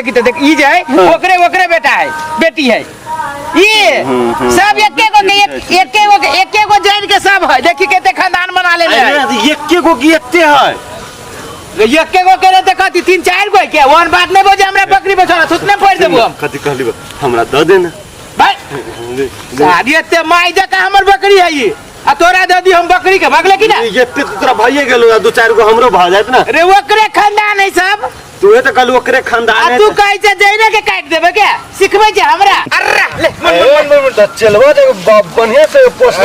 देखी तो देख ई जे है ओकरे ओकरे बेटा है बेटी है ई सब एके गो के एक एके गो के एके गो जड़ के सब है देखी केते खानदान बना लेले है अरे एके गो की एते है एके गो के रहते कथी तीन चार गो है के वन बात नहीं बोझे हमरा बकरी बछड़ा थुतने पड़ देबो हम कथी कहली बा? हमरा दऽ दे ना भाई सारी एते माई जका हमर बकरी है ई आ तोरा दे दी हम बकरी के भगले की ना एते तो तोरा भाइये गेलो दू चार गो हमरो भऽ जायत ना रे ओकरे खानदान है सब तू तो कहलू ओकरे खानदान आ है तू कहै छै जइने के काटि देबे के सिखबै छै हमरा अर्रा ले मन मन मन मन तऽ चलबा दे बढ़िया से पोस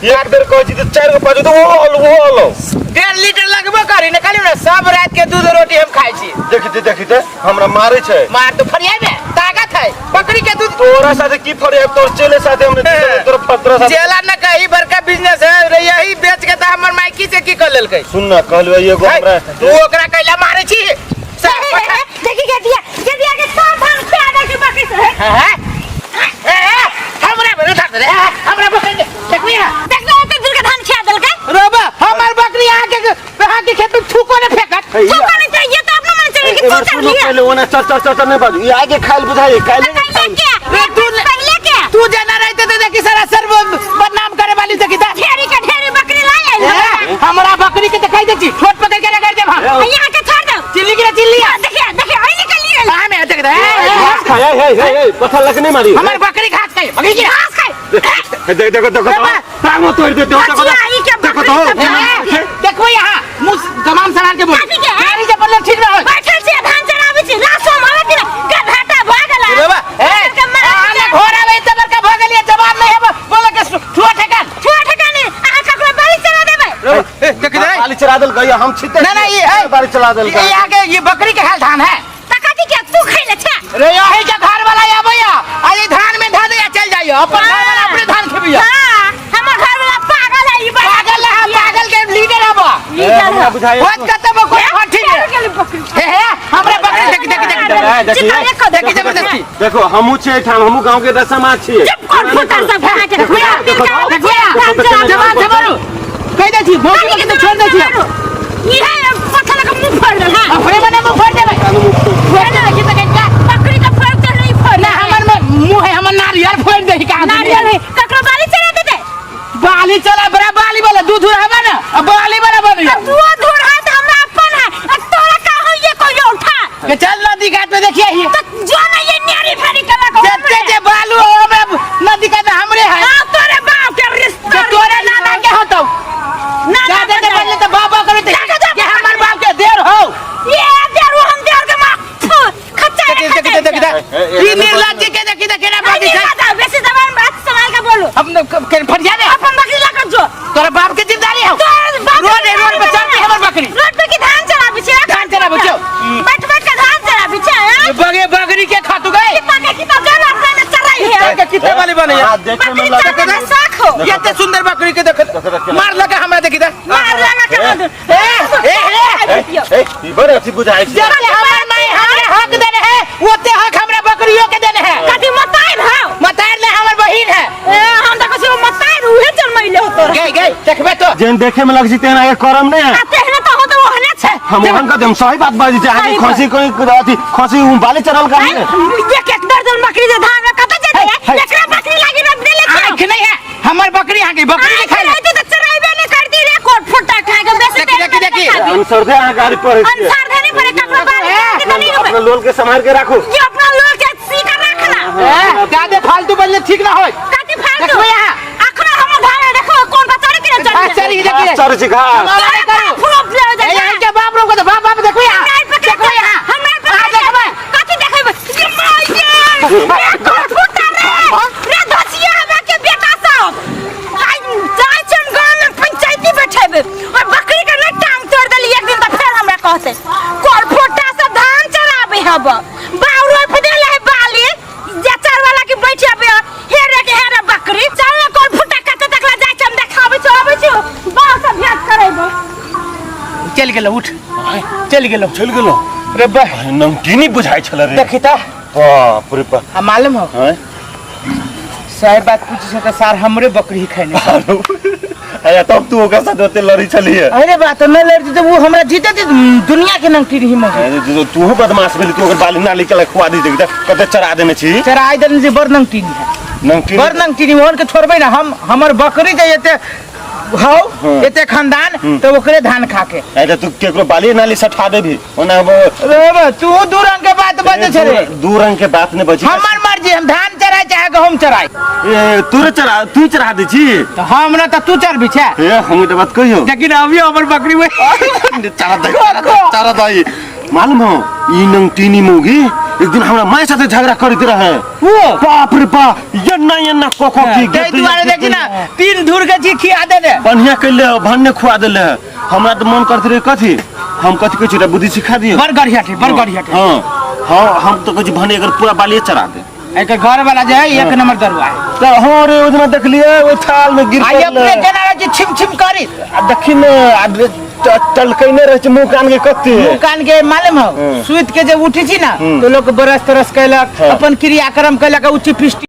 एक बेर कहै छी तऽ चारि गो पाँच गो तऽ ओहो अलो ओहो अलो 1.5 लीटर लगबो करी ने खाली ने सब रात के दूध रोटी हम खाइ छी देखते देखते हमरा मारे छै मार तो फरियाबे ताकत है बकरी के दूध तोरा साथे की फरियाब तोर चेले साथे हमने तोरा तोरा साथे चेला न कही बड़का बिजनेस है रे यही बेच के त हमर माइकी से की कर लेलकै सुन ना कहलु एगो है, हमरा तू ओकरा कैला मारे छी देखी गेटिया गेटिया के सब धान खिया दे के बकरी से हैं? ए, ए, हमरा बरे धर रे हमरा बकरी के देखबी ना देखना एते दूर के धान खिया देलकै रोबा हमर बकरी अहाँ के अहाँ के खेत में थूको ने फेंकत थूको नहीं चाहिए तो अपना मन चाहिए कि एमहर तू सुनो चल पहिले ओना चल चल चल चल नहीं बाजू ई आगे खाइल बुझाइ काल्हि पहले खाइल के रे तू पहले के तू जना रहते तो देखी सारा सर बदनाम करे वाली देखी ता ढेरी के ढेरी बकरी लाई आइल ए, हमरा बकरी के तो कह दे छी छोट पकड़ के रगड़ देब हम यहाँ के छोड़ दो चिल्ली के चिल्ली देखिए देखिए आई निकल लिए कहाँ में देख दे घास खाय हे हे हे पत्थर लग नहीं मारी हमर बकरी घास खाई बकरी की घास खाए देख देखो देखो टांगो तोड़ दे देखो अच्छा, ई के देखो बकरी तो सब ए, देखो यहाँ मुंह तमाम सवाल के बोल काफी के, गाड़ी से पड़ले ठीक ना हो बैठल छी धान चराबै छी लाशो मारे कि गधाटा भऽ गेला बाबा ए के मार आने घोड़ा में इतना बड़का भऽ गेलिए जवाब नहीं है बोले के छुआ ठेकान छुआ ठेकानी अहाँ ककरो बाली चरा देबै ए देख दे बाली चला देल गई हम छिते ना ना ये है बाली चला देल ये आगे ये बकरी के हाल धान है त कथी के तू खैले छे रे यही के घर वाला आबैया आ ये धान में धा दैया चल जाइयो अपन घर वाला अपने धान खेबियो हां हमर घर वाला पागल है ई पागल है पागल के लीडर हबा लीडर है बुझाइ बहुत कतबो कोई हठी में बकरी हे हे हमरा बकरी देख देख देख देखी देखी जबरदस्ती देखो हमहू छियै एहिठाम हमहू गांव के दसमा छियै चुप कर फुटर सब खा के देखो देखो जवान जवान कह दै छी मौसी के तो छोड़ दै छी ई है पत्थर के मुंह फोड़ देल हां अपने मने मुंह फोड़ देबै फोड़ देबै की तऽ का बकरी के फोड़ के नहीं फोड़ ना हमर में मुंह है हमर नारियल फोड़ दे का नारियल है ककरो बाली चढ़ा देते बाली चला बड़ा बाली वाला दूध रहबा ना अब बाली वाला बनियो तू दूर है तो हमरा अपन है आ तोरा का हो ये कोई उठा के चल नदी घाट में देखिए ही तो जो ना ये न्यारी फेरी कला को जते जे बालू हो हमरा नदी घाट में हमरे है हां तोरे बाप के रिश्ता के तोरे नाना के होतौ नाना जादे दे बनले तो बाबा करे जा, जा, के हमर बाप के देर हो ये देर हम देर के मां खच्चा देखी देखी देखी देखी ई निर्लज्ज के देखी देखी ना बाजी छै बेसी जबान बात संभाल के बोलो हम के फरिया दे अपन बकरी ला कर जो तोरा बाप के जिम्मेदारी हो तोर बाप रोड रोड पे चलती हमर बकरी रोड पे की धान चराबी छे धान चराबै छौ। बैठ बैठ के धान चराबी छे ये बगे बकरी के खातु गए कितना के कितना जल अपने में चराई है के कितने वाली बने हां देखे में बकरी लगे चराने के शौक हो ये सुंदर बकरी के देख मार लगा हमरा देखी दे मार लगा के दे ए ए ए ए ई बड़ अथी बुझाइ छै जते हमर माई हमरे हक देने है ओते हक हमरा बकरियों के देने है कथी मताई भाव मतार ने हमर बहिन है ए हम त कसो मताई उहे जन्मैले हो तोरा गई गई देखबे तो जेन देखे में लग छी तेन आगे करम नहीं है आ तेहने त हो त ओहने छै हम ओहन कदम सही बात बाजी छै आगे सही खसी कोई अथी खसी उ बाले चढ़ल का नहीं एक एक दर्जन बकरी जे धान में कत जेते है। एकरा बकरी लागी रख देले छै आँख नहीं है हमर बकरी यहाँ के बकरी के खाई आँख रहते त चराइबे नहीं करती रे कोट फुटा खा के बेसी देखी, देखी, देखी। अनुसर दे अहाँ गाड़ी पढ़े छियै अंसार धरे पड़े ककरो बाल के नहीं अपना लोल के संभाल के राखू ये अपना लोल के सीकर रखना जादे फालतू बोलले ठीक ना होय कथी फालतू देखो यहाँ। अखनो हमर धान में देखो कोन बच्चा के घास चढ़ी चरी देखी चढ़ छी घास अरे करू। फुरप ले ए यहाँ के बाप रोको तो बाप बाप देखो यहाँ हमरा पकड़ देखो यहाँ हमरा हाँ, पकड़ देखबै। कथी देखबै ये माय गे रे कोन फुटा रे रे धसिया हमरा के बेटा सब आई जाय छन गांव में पंचायती बैठेबे और बकरी के ना टांग तोड़ देली एक दिन त फेर हमरा कहते कोन फुटा सब धान चराबे हब बाऊ रोप देले है बाली जे चार वाला के बैठेबे हेरे के हेरे बकरी चल ना कोन फुटा कते तक ला जाय छन देखाबै छौ आबै छौ बाऊ से भेंट करेबो चल गेलो उठ चल गेलो चलि गेलो रे बा नमकीनी बुझाइ छल रे देखी त बाप रे बाप आ मालूम हो हैं सही बात पूछी से त सार हमरे बकरी ही खैने आरो अरे तब तू ओकर साथ ओते लड़ी छलिए। अरे बात न लड़ती तो वो हमरा जीते दी, दुनिया के नंगटी रही मगर। अरे जो तू बदमाश भेली, तू ओकर बाली नाली के खुआ दी, देख कते चरा देने छी। चराई देने जे बड़ नंगटी है। नंगटी। बड़ नंगटी मोहन के छोड़बै ना हम, हमर बकरी जे एते हौ एते खानदान तो ओकरे धान खा के। अरे तू केकरो बाली नाली सठा देबी ओना वो रे बा, तू दू रंग के बात बजे छे रे। दू रंग के बात ने बची। हमर मर्जी, हम धान चराई चाहे गहूम चराई। ए तू चरा, तू चरा दे छी। तो हम ना तो तू चरबी छे। ए हम एकटा बात कहियो। लेकिन अभी हमर बकरी में चरा दे, चरा दे। मालूम हो ई नंगटीनी मौगी एक दिन हमरा माय साथे झगड़ा करैत रहे। वो? बाप रे बाप, एन्ना एन्ना क क के ताहि दुआरे देखी ना 3 धूर के छी खिया देने। बढ़िया कैले हो, भन्ने खुआ देले है। हमरा तो मन करते रहे कथी, हम कथी कहै छी, रे बुद्धि सिखा दियो। बड़ गढ़िया छै, बड़ गढ़िया छै। हाँ, हाँ, हम तो कहै छी भने एकर पूरा बालिए चरा दे। एकर घर वाला जे है एक नंबर दरुआ है। तो हाँ रे, ओहि दिना देखलिए ओहि थाल में गिर आ पड़लै। अपने केना रहै छै छिम छिम करी। आ देखी ने, आ टलकैने रहै छै मुँह कान के कते। मुँह कान के मालूम हो, सुति के जे उठी छी ना तो लोग ब्रश त्रश कैलक, अपन क्रियाक्रम कैलक, उच्च पिष्टी।